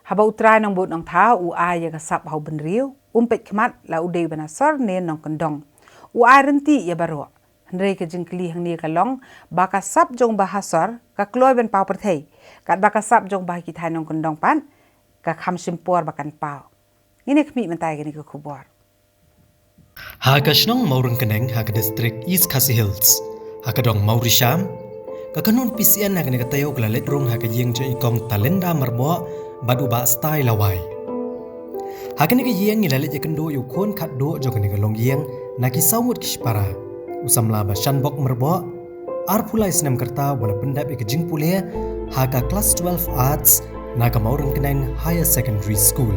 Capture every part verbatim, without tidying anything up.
Haba u Trai Nongbud Nongthaw u ai ïa ka sap ha u bynriew, um peit khmat la u dei u ban ha sor ne nongkyndong. U ai rynti ïa baroh. Hynrei ka jingkylli hangne ka long ba ka sap jong ba ha sor ka kloi ban paw pyrthei, katba ka sap jong ba ha ki thaiñ nongkyndong pat ka kham shim por ba kan paw. Ngin ïa khmih mynta ïa kane ka khubor. Ha ka shnong Mawryngkneng ha ka distrik East Khasi Hills, ha ka dong Mawrisham, ka kynhun P C N ha kane ka taïew ka la leit rung ha ka ïing jong i Kong Talinda Myrboh bad u Bah Stai Lawai. Ha kane ka ïing ngi la leit ïakynduh ïa u khun khatduh jong kane ka longïing na ki saw ngut ki shipara, u samla Bashanbok Myrboh, arphew lai snem ka rta, uba la pyndep ïa ka jingpule ha ka Class twelve Arts na ka Mawryngkneng Higher Secondary School.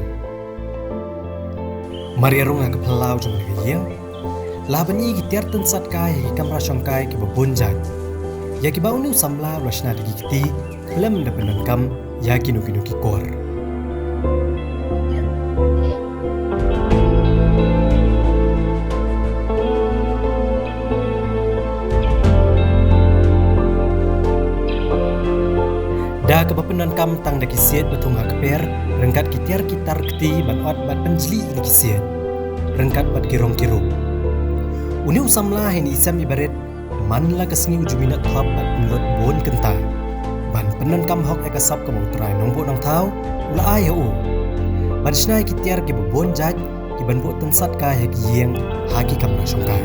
Mar ïarung ha ka phyllaw jong kane ka ïing, la ban ïohi ki tiar tynsat kai ha ki kamra shongkai kiba bun jait, ïa kiba une u samla u la shna da ki kti khlem da pyndonkam ïa kino kino ki kor. Da kaba pyndonkam tang da ki siej ba thung ha kper, ryngkat ki tiar ki tar kti ban ot bad pynjlih ïa ki siej, ryngkat bad ki rong ki rup. Une u samla ha ine i sem i barit, man la ka sngi u ju minot thop bad pynlut bun kynta ban pyndonkam hok ïa ka sap kaba u Trai Nongbuh Nongthaw u la ai ha u ban shna ïa ki tiar kiba bun jait kiban buh tynsat kai ha ki ïing, ha ki kamra shongkai.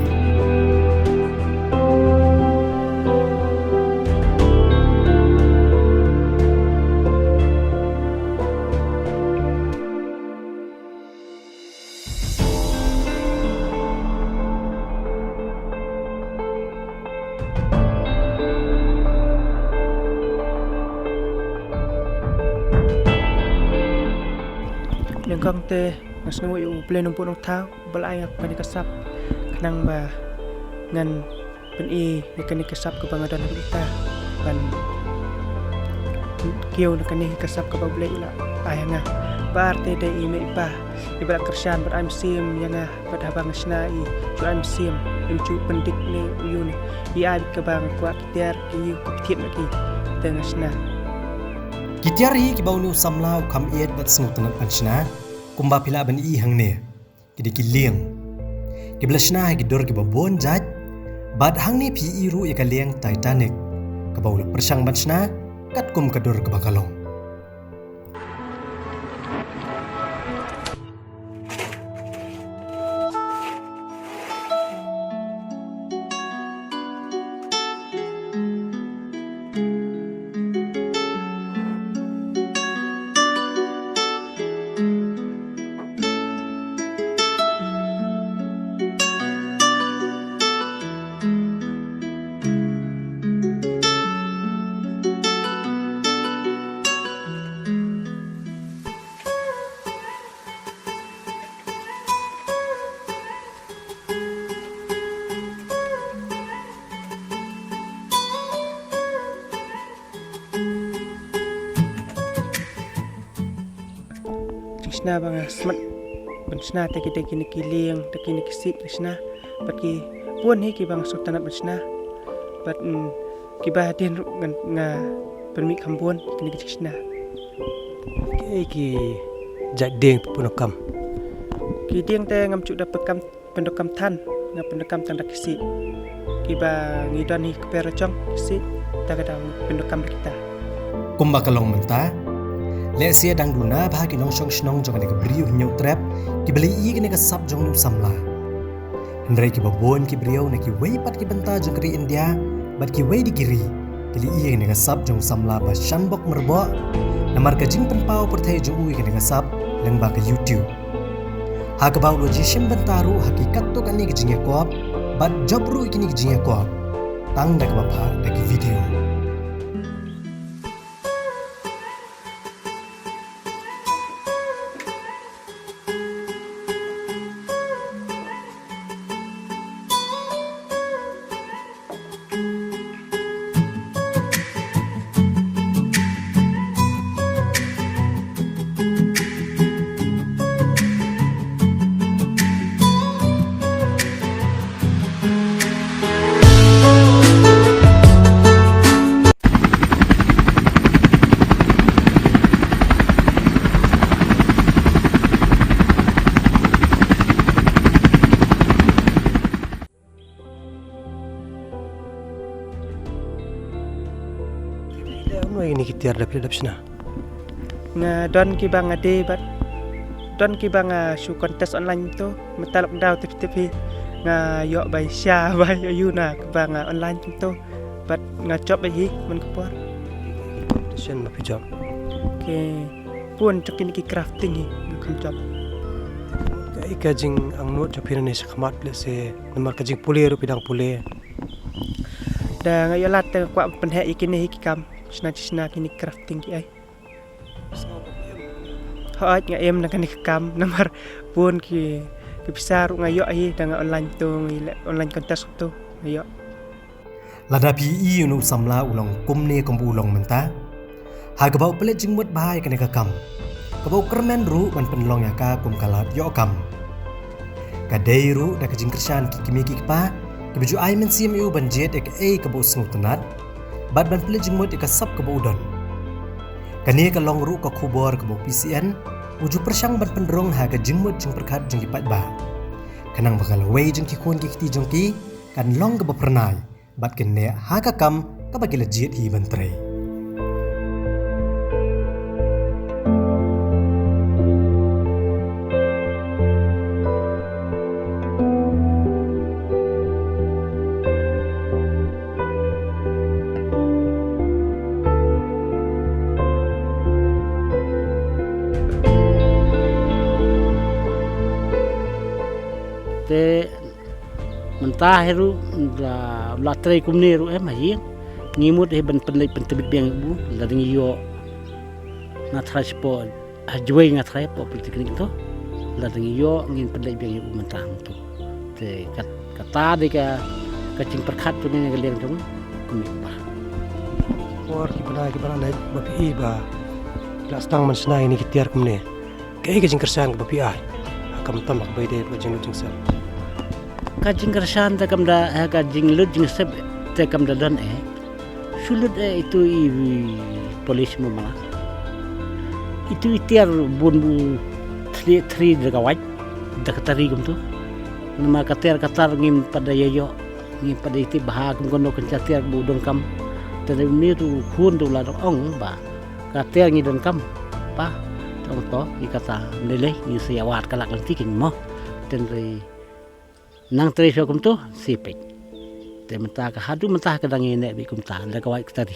Nyngkong te nga sngewnguh ïa U Blei Nongbuh Nongthaw uba la ai nga kane ka sap, khnang ba ngan pyni ïa kane ka sap kaba nga don ha ita ban kiew na kane ka sap kaba U Blei u la ai ha nga. Ba ar te dei i mei i pa iba la kyrshan bad ai mynsiem ïa nga, bad haba nga shna i ju ai mynsiem, im ju pyndik ne u ïu ne i ai kaba nga kwah, ki tiar ki ïu ka pynthik na ki te nga shna. Ki tiar hi kiba une u samla u kham ïeit bad sngewtynnat ban shna, kumba phi lah ban i hangne. Ki dei ki lieng kiba la shna ha ki dur kiba bun jait, bad hangne phi i ruh ïa ka lieng Titanic kaba u la pyrshang ban shna katkum ka dur kaba ka long. Jingshna ba nga smat ban shna te ki dei kine ki lieng, te kine ki siej ba shna, bad ki bun hi kiba nga sngewtynnat ban shna, bad, mm, kiba hadien ruh nga, nga pynmih kham bun kine ki jingshna. Ki, ki jait dieng phi pyndonkam? Ki dieng te ngam ju da pyndonkam, pyndonkam than, nga pyndonkam tang da ki siej. Kiba ngi don hi kper la jong ki siej, da ka dang pyndonkam da kita. Kumba ka long mynta, lehse dang duna bha ki nongshong shnong jong kane ka Bri u Hynñiewtrep kiba la ïohi ïa kane ka sap jong une u samla. Hynrei kiba bun ki briew na kiwei pat ki bynta jong ka ri India bad kiwei de ki ri ki la ïohi ïa kane ka sap jong u samla Bashanbok Myrboh namar ka jingpynpaw pyrthei jong u ïa kane ka sap lyngba ka YouTube, ha kaba u la ju shim bynta ruh ha ki katto katne ki jingïakop bad jop ruh ïa kine ki jingïakop tang da kaba phah da ki video. Ki tiar da phi dap shna. Nga don kiba nga dei bad don kiba nga shu contest online to, mynta lockdown tip tip hi. Nga ïoh bai sha bai ïoh ïu na kaba nga online to. Bad nga jop hi man ka por. Shen ma phi jop. Ke pun jop kine ki crafting hi nga kham jop. Ka, ka jingangnud jop phi ne shakhmat lehse namar ka jingpule ruh phi dang pule. Da nga ïoh lad te nga kwah pynheh ïa kine hi ki kam. Shna shna kine crafting ki ai. Hooid nga im na kane ka kam namar bun ki, ki pisa ruh nga ïoh hi da nga online to, ngi leh online contest to nga ïoh. Lada phi i u samla u long kumne kumba u long mynta, ha kaba u pynleit jingmut bha ïa kane ka kam, kaba u kyrmen ruh ban pynlong ïa ka kum ka lad ïoh kam. Ka dei ruh da ka jingkyrshan ki kmie ki kpa kiba ju ai mynsiem ïa u ban jied ïa kaei kaba u sngewtynnat bad ban pynleit jingmut ïa ka sap kaba u don. Kane ka long ruh ka khubor kaba u P C N u ju pyrshang ban pynrung ha ka jingmut jingpyrkhat jong ki paidbah, khnang ba ka lawei jong ki khun ki kti jong ki kan long kaba phyrnai bad kin neh ha ka kam kaba ki la jied hi ban trei. Te mynta hi ruh la, la trei kumne ruh em ha ïing. Ngi mut hi ban pynleit pyntbit biang u la dang ïoh. Nga tharai shapoh ha Jowai nga tharai hapoh Polytechnic to. La dang ïoh ngin pynleit biang ïa u mynta hangto. Te kat, kata dei ka, ka jingpyrkhat jong ngi na ka liang jong kumne ba. Por ki bnai ki bnai ba phi i ba la sdang ban shna ïa kine ki tiar kumne. Kaei ka jingkyrshan kaba phi ai? Ha ka bynta ka bai dei ka jinglut jingsep. Ka jingkyrshan te kam da, ha ka jinglut jingsep te kam da don eh. Shu lut eh itu i polish mo mala. Itu i tiar bun bu thli thli da ka wait da ka tari kumto. Namar ka tiar ka tar ngim pat da ïoh, ngim pat da ïoh bha kum kano kan cha tiar bu donkam. Te da une tu khun tu la dong ong ba ka tiar ngi donkam. Pa, tong to, ngi kata, ngi lei, ngi sa ïa wad ka lak lynti kin mo. Tynrai nang trei shuwa kumto, sa peit. Te mynta ka haduh mynta ka dang ïa neh beit kumta, da ka wait ka tari.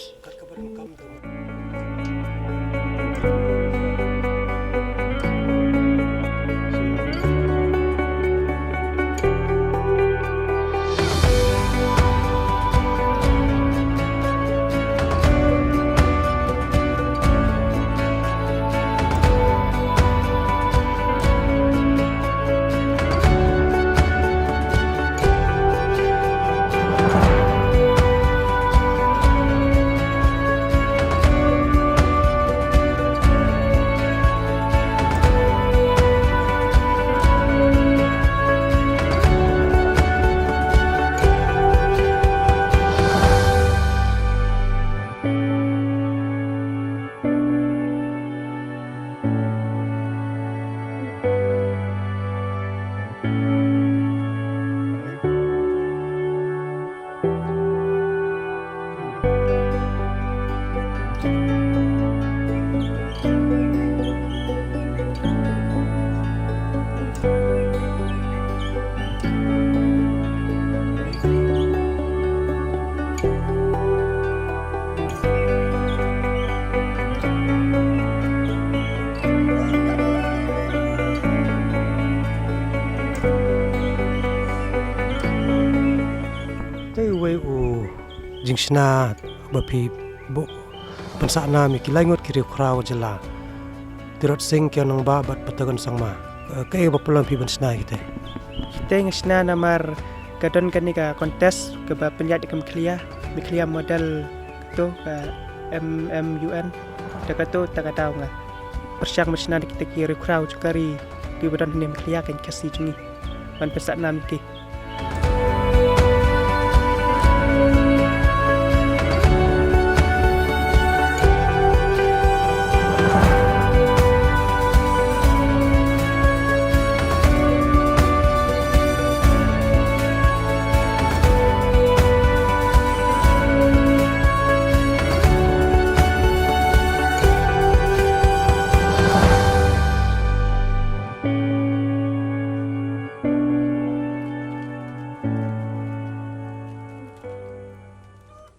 Te uwei u jingshna ba phi buh pynsah nam ïa ki lai ngut ki riewkhraw jylla, Tirot Sing Kiang Nangbah bad Patagon Sangma. Kaei ba pynlong phi ban shna ïa kitei? Kitei nga shna namar ka don kane ka contest kaba pynïaid ïa ka Meghalaya, Meghalaya Model to ka M M U N. Da kato ta ka daw nga pyrshang ban shna da kita ki riewkhraw jong ka ri kiba don hangne Meghalaya, ka Khasi jong ngi, ban pynsah nam ïa ki.